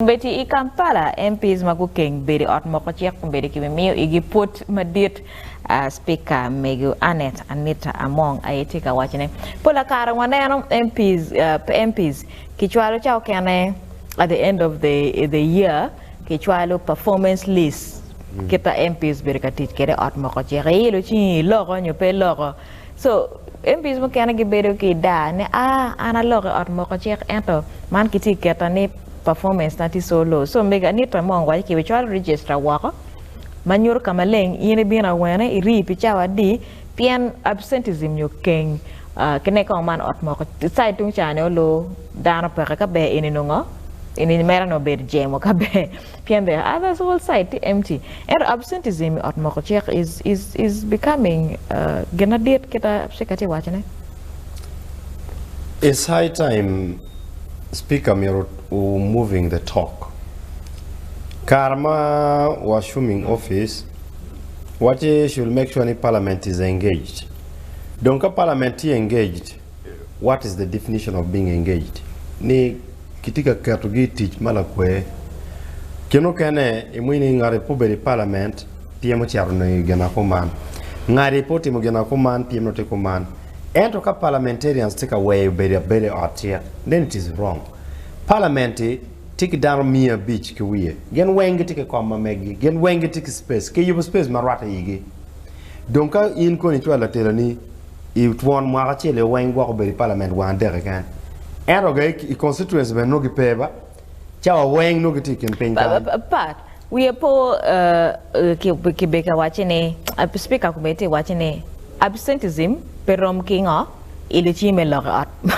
Kombeddi i Kampala, MPs ma gukeng bedo i ot moko cik kombeddi kibimiyo igi pwod madit. Spika mego Annet Anita Among aye tye ka wacone. Pola kare waneno MPs, MPs kicwalo ca okene at the end of the, the year kicwalo performance list kita MPs bedo ka tic kwede i ot moko cik. Iilo cingi iloko nyo pe iloko. So MPs mukene gibedo ki daa ni ah an aloko i ot moko cik ento man kitye keta ni performance na tye so low. So mego Anita Among waco ki bicwalo register woko ma nyuto ka maleng in ibino awene irii pi cawa adi pien absenteeism nyo keng ki ne kong man ot moko side tung ca ni olu dano peke ka ber eni nongo eni mere nongo obedo jemo ka ber Pien the others whole side tye empty. Ento absenteeism i ot moko cik is is is becoming gin madit kita Speaker tye wacone. It's high time speaker myero o moving the talk. Kare ma wa assuming office waci should make sure ni parliament is engaged. Dong ka parliament tye engaged what is the definition of being engaged? Ni kitye ka ketogi i tic ma lakwer. Gin mukene imwinyo ni ngati pe obedo i palament pien ocito onongo gin ma kuman, ngati pe otimo gin ma kuman pien nongo tye kuman. Ento ka parliamentarians tye ka weyo bedo abeda i ot cik then it is wrong. Palament-ti tye ki dano 500 ki wiye, gin weng gitye ki kom ma meggi, gin weng gitye ki space, kiyubo space ma rwatte igi. Dong ka in koni icwalo latelani I twon mwaka acel-li weng gwok obedo i palament wang adek keken. Ento ga i constituency bene nongo gipe ba. Cawa weng nongo gitye i kin piny kany. Pat, wiye po kibedo ka wacci ni, Speaker kombeddi tye ka wacci ni absenteeism pe rom ki ngo? Ilo cingi me lok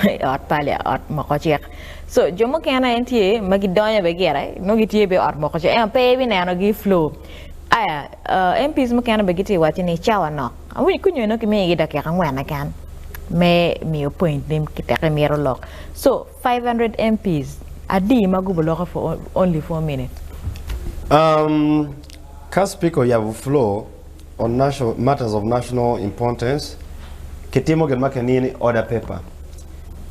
i ot pali, ot moko cik. So jo mukene tye ma gidonyo bene gire nongo gitye bene i ot moko cik ento pe ibinenogi i floor. Aya, MPs mukene bene gitye ka wacci ni cawa nok. Awinyo kunyo nongo kimiyogi dakika angwen keken me miyo point ni teke mito lok. So 500 MPs adi ma gubo loko for only 4 minutes? Um, ka speaker oyabo floor on national, matters of national importance, kitimo gin ma kiniyo ni order paper.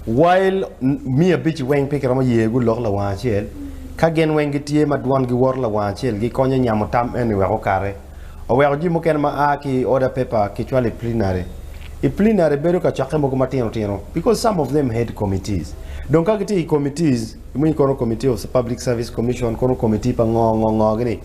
While 500 weng pe kiromo ye gulok lawang acel, ka gin weng gitye ma dwon giwoto lawang acel gikonyo nyamo tam eni wek okati. Oweko jami mukene ma a ki i order paper kicwalo i plenary. I plenary bedo kacokke mogo matino tino because some of them head committees. Dong ka gitye i committees, iwinyo kono committee of public service commission, kono committee pa ngo ngo ngo gini,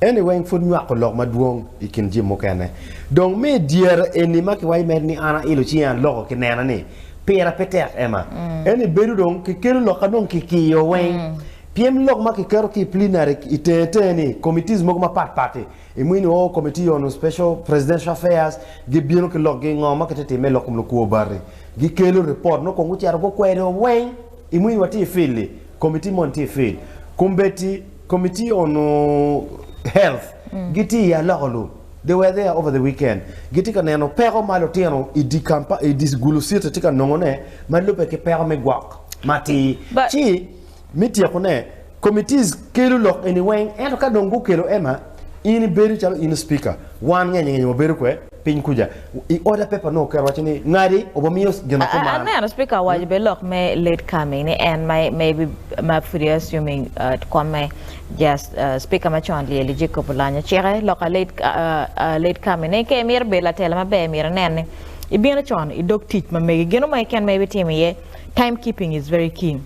eni weng pud nywako lok madwong i kin jami mukene. Dong me i dyere eni ma kiwaco mere ni an ailo cinga aloko kinena ni pira pe tek ema. Eni bedo dong kikelo lok ka dong kikiyo weng. Pyem lok ma kiketo ki i plenary i tenge tenge ni committees mogo mapat pat-ti, imwinyo o committee on special presidential affairs gibino ki lokgi ngo ma kitye time i lok kom lukwo bati, gikelo report nongo kong gucito gukwedo weng, imwinyo watye i field-li, committee moni tye i field, kombeddi committee on health gitye i aloko-lu, they were there over the weekend, gitye ka neno peko ma lutino i dye kampa i dye Gulu city tye ka nongone ma lubbe ki peko me gwok matir ci Me tyekone, committees kelo lok eni weng ento ka dong gukelo ema, in ibedo calo in speaker, wan ngeny ngeny wabedo kwe piny kuca. I order paper nongo oketo waco ni ngadi obimiyo gin kuman. Aneno speaker owaco bene lok me late coming ni en ma maybe ma pudi assuming kome just speaker macon lyeli Jacob Oulanyah ocike lok a late coming ni ka imito bedo latela maber myero inen ni ibino con idog tic ma megi gino mo keken ma ibitimo iye time keeping is very key.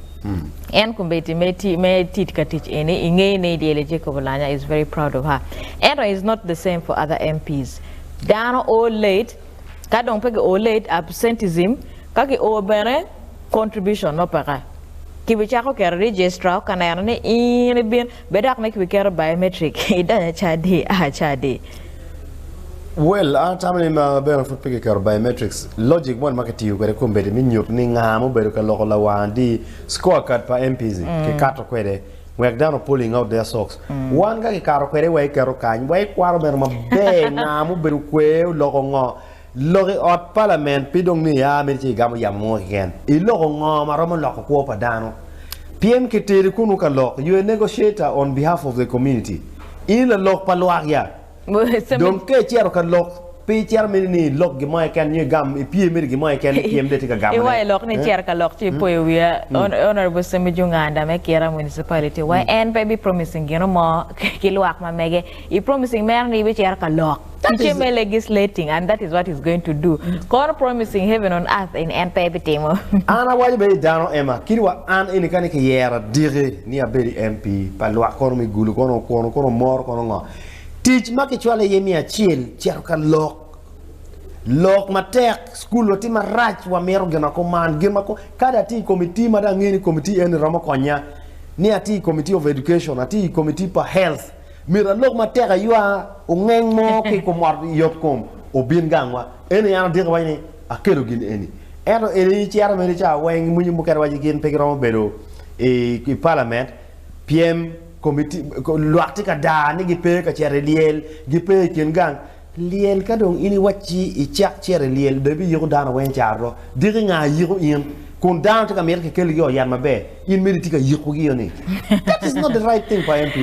En kombeddi me me tic ka tic eni ingeyo ni Dyele Jacob Olanya is very proud of her. Ento is not the same for other MPs. Dano o late, ka dong pe gi o late, absenteeism, ka ki o bene contribution mo peke. Kibicako keto registrar ka neno ni in ibin, bed dok ni kibiketo biometric idonyo ca adi a ca adi. Well, an atamo ni ma bene pud pe kiketo biometrics, logic moni ma kitiyo kwede kombeddi me nyuto ni nga mubedo ka loko lawang adi, score card pa MPs kikato kwede wek dano pulling out their socks. Wan ka kikato kwede wa iketo kany, wa ikwano bene maber nga mubedo kwe oloko ngo. Lok i ot palament pe dong ni ia mere ci igamo yamo mo keken. Iloko ngo ma romo loko kwo pa dano? Pien kiteri kunu ka lok, you a negotiator on behalf of the community. In lalok pa lwak ya. Dong ka icito ka lok. Pe icito meno ni ilok gin mo keken nyo igam ipye meno gin mo keken ni pyem dong itye ka gamone. Iwaco lok ni icito ka lok ci ipoyo wiya Honourable Semiju Nganda me Kira Municipality wa en pe bi promising gino mo ki lwak ma mege i promising mere ni ibicito ka lok ticce me legislating and that is what he's going to do kono promising heaven on earth in en pe bitimo. An awaco bene ni dano Emma kadi wa an eni ka ni kiyera diki ni abed i MP pa lwak kono me Gulu kono okwono kono omoro kono ngo Tic ma kicwalo iye me acel cito ka lok. Lok matek, cukul wa tye marac, wamito gin ma kuman, gin ma ku, kadi atye i committee ma dong angeyo ni committee eni romo konya, ni atye i committee of education, atye i committee pa health, myero alok matek aywa ongeng mo ki i kom ot yot kom obin gangwa. Eni an adiki waco ni akelo gin eni. Ento eni icito mere ca weng mwinyo mukene waco gin pe giromo bedo i parliament pyem komiti lwak tye ka daa ni gipe ka cito i lyel, gipe i kin gang. Lyel ka dong in iwacci icak cito i lyel dong ibiyiko dano weng caro diki nga yiko in kun dano tye ka mito kikelgi i ot yat maber in mere itye ka yikogi ni that is not the right thing pa MP.